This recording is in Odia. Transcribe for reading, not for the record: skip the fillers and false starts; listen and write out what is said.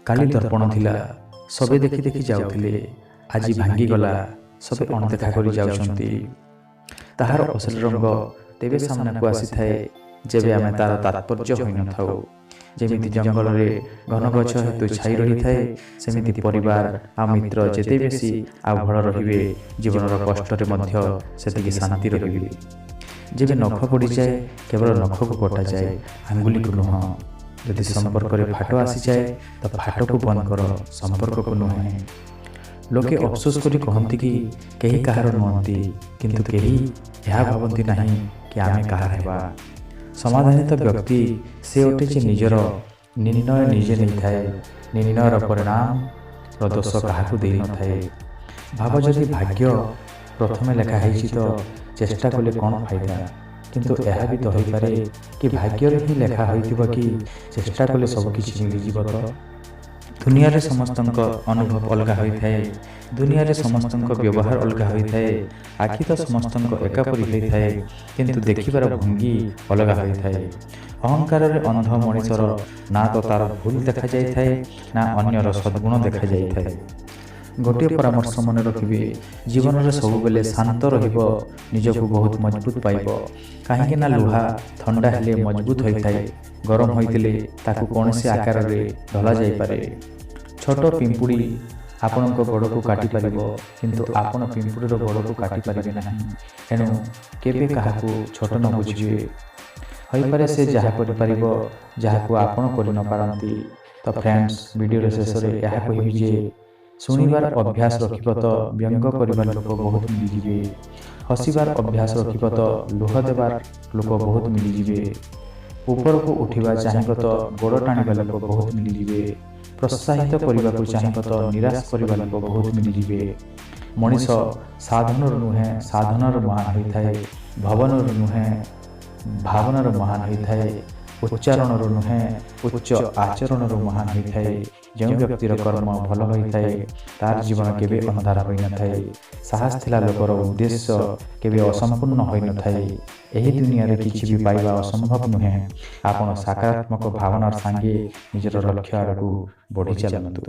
କାଲି ଦର୍ପଣ ଥିଲା, ସବେ ଦେଖି ଦେଖି ଯାଉଥିଲେ। ଆଜି ଭାଙ୍ଗିଗଲା, ସବେ ଅଣଦେଖା କରି ଯାଉଛନ୍ତି। ତାହାର ଅସଲି ରଙ୍ଗ ତେବେ ସାମ୍ନାକୁ ଆସିଥାଏ, ଯେବେ ଆମେ ତାର ତାତ୍ପର୍ଯ୍ୟ ହୋଇନଥାଉ। ଯେମିତି ଜଙ୍ଗଲରେ ଘନ ଗଛ ହେତୁ ଛାଇ ରହିଥାଏ, ସେମିତି ପରିବାର ଆଉ ମିତ୍ର ଯେତେ ବେଶୀ ଆଉ ଭଲ ରହିବେ, ଜୀବନର କଷ୍ଟରେ ମଧ୍ୟ ସେତିକି ଶାନ୍ତି ରହିବେ। ଯେବେ ନଖ ପଡ଼ିଯାଏ, କେବଳ ନଖକୁ କଟାଯାଏ, ଆଙ୍ଗୁଳିକୁ ନୁହଁ। ଯଦି ସମ୍ପର୍କରେ ଫାଟ ଆସିଯାଏ ତ ଫାଟକୁ ବନ୍ଦ କର, ସମ୍ପର୍କକୁ ନୁହେଁ। ଲୋକେ ଅଫସୋସ କରି କହନ୍ତି କି କେହି କାହାର ନୁହନ୍ତି, କିନ୍ତୁ କେହି ଏହା ଭାବନ୍ତି ନାହିଁ କି ଆମେ କାହାର ହେବା। ସମାଧାନିତ ବ୍ୟକ୍ତି ସେ ଅଟେ ଯେ ନିଜର ନିର୍ଣ୍ଣୟ ନିଜେ ନେଇଥାଏ, ନିର୍ଣ୍ଣୟର ପରିଣାମର ଦୋଷ କାହାକୁ ଦେଇନଥାଏ। ଭାବ, ଯଦି ଭାଗ୍ୟ ପ୍ରଥମେ ଲେଖା ହେଇଛି ତ ଚେଷ୍ଟା କଲେ କ'ଣ ଫାଇଦା? କିନ୍ତୁ ଏହା ବି ତ ହୋଇପାରେ କି ଭାଗ୍ୟରେ ହିଁ ଲେଖା ହୋଇଥିବ କି ଚେଷ୍ଟା କଲେ ସବୁକିଛି ମିଳିଯିବ ତ। ଦୁନିଆରେ ସମସ୍ତଙ୍କ ଅନୁଭବ ଅଲଗା ହୋଇଥାଏ। ଦୁନିଆରେ ସମସ୍ତଙ୍କ ବ୍ୟବହାର ଅଲଗା ହୋଇଥାଏ। ଆଖି ତ ସମସ୍ତଙ୍କ ଏକାପରି ହୋଇଥାଏ, କିନ୍ତୁ ଦେଖିବାର ଭଙ୍ଗୀ ଅଲଗା ହୋଇଥାଏ। ଅହଙ୍କାରରେ ଅନ୍ଧ ମଣିଷର ନା ତ ତାର ଭୁଲ ଦେଖାଯାଇଥାଏ, ନା ଅନ୍ୟର ସଦ୍ଗୁଣ ଦେଖାଯାଇଥାଏ। ଗୋଟିଏ ପରାମର୍ଶ ମନେ ରଖିବେ, ଜୀବନରେ ସବୁବେଳେ ଶାନ୍ତ ରହିବ, ନିଜକୁ ବହୁତ ମଜବୁତ ପାଇବ। କାହିଁକି ନା ଲୁହା ଥଣ୍ଡା ହେଲେ ମଜବୁତ ହୋଇଥାଏ, ଗରମ ହୋଇଥିଲେ ତାକୁ କୌଣସି ଆକାରରେ ଢଲା ଯାଇପାରେ। ଛୋଟ ପିମ୍ପୁଡ଼ି ଆପଣଙ୍କ ଗୋଡ଼କୁ କାଟିପାରିବ, କିନ୍ତୁ ଆପଣ ପିମ୍ପୁଡ଼ିର ଗୋଡ଼କୁ କାଟିପାରିବେ ନାହିଁ। ଏଣୁ କେବେ କାହାକୁ ଛୋଟ ନ ବୁଝିବେ। ହୋଇପାରେ ସେ ଯାହା କରିପାରିବ, ଯାହାକୁ ଆପଣ କରିନପାରନ୍ତି। ତ ଫ୍ରେଣ୍ଡସ୍, ଭିଡ଼ିଓର ଶେଷରେ ଏହା କହିବି ଯେ ଶୁଣିବାର ଅଭ୍ୟାସ ରଖିବ ତ ବ୍ୟଙ୍ଗ କରିବାର ଲୋକ ବହୁତ ମିଳିଯିବେ। ହସିବାର ଅଭ୍ୟାସ ରଖିବ ତ ଲୁହ ଦେବାର ଲୋକ ବହୁତ ମିଳିଯିବେ। ଉପରକୁ ଉଠିବା ଚାହିଁବ ତ ଗୋଡ଼ ଟାଣିବା ଲୋକ ବହୁତ ମିଳିଯିବେ। ପ୍ରୋତ୍ସାହିତ କରିବାକୁ ଚାହିଁବ ତ ନିରାଶ କରିବା ଲୋକ ବହୁତ ମିଳିଯିବେ। ମଣିଷ ସାଧନରୁ ନୁହେଁ, ସାଧନାର ମହାନ ହୋଇଥାଏ। ଭବନରୁ ନୁହେଁ, ଭାବନାର ମହାନ ହୋଇଥାଏ। ଉଚ୍ଚାରଣରୁ ନୁହେଁ, ଉଚ୍ଚ ଆଚରଣରୁ ମହାନ ହୋଇଥାଏ। ଯେଉଁ ବ୍ୟକ୍ତିର କର୍ମ ଭଲ ହୋଇଥାଏ, ତାର ଜୀବନ କେବେ ଅନ୍ଧାର ହୋଇନଥାଏ। ସାହସ ଥିଲା ଲୋକର ଉଦ୍ଦେଶ୍ୟ କେବେ ଅସମ୍ପୂର୍ଣ୍ଣ ହୋଇନଥାଏ। ଏହି ଦୁନିଆରେ କିଛି ବି ପାଇବା ଅସମ୍ଭବ ନୁହେଁ। ଆପଣ ସକାରାତ୍ମକ ଭାବନାର ସାଙ୍ଗେ ନିଜର ଲକ୍ଷ୍ୟ ଆଡ଼କୁ ବଢ଼ି ଚାଲନ୍ତୁ।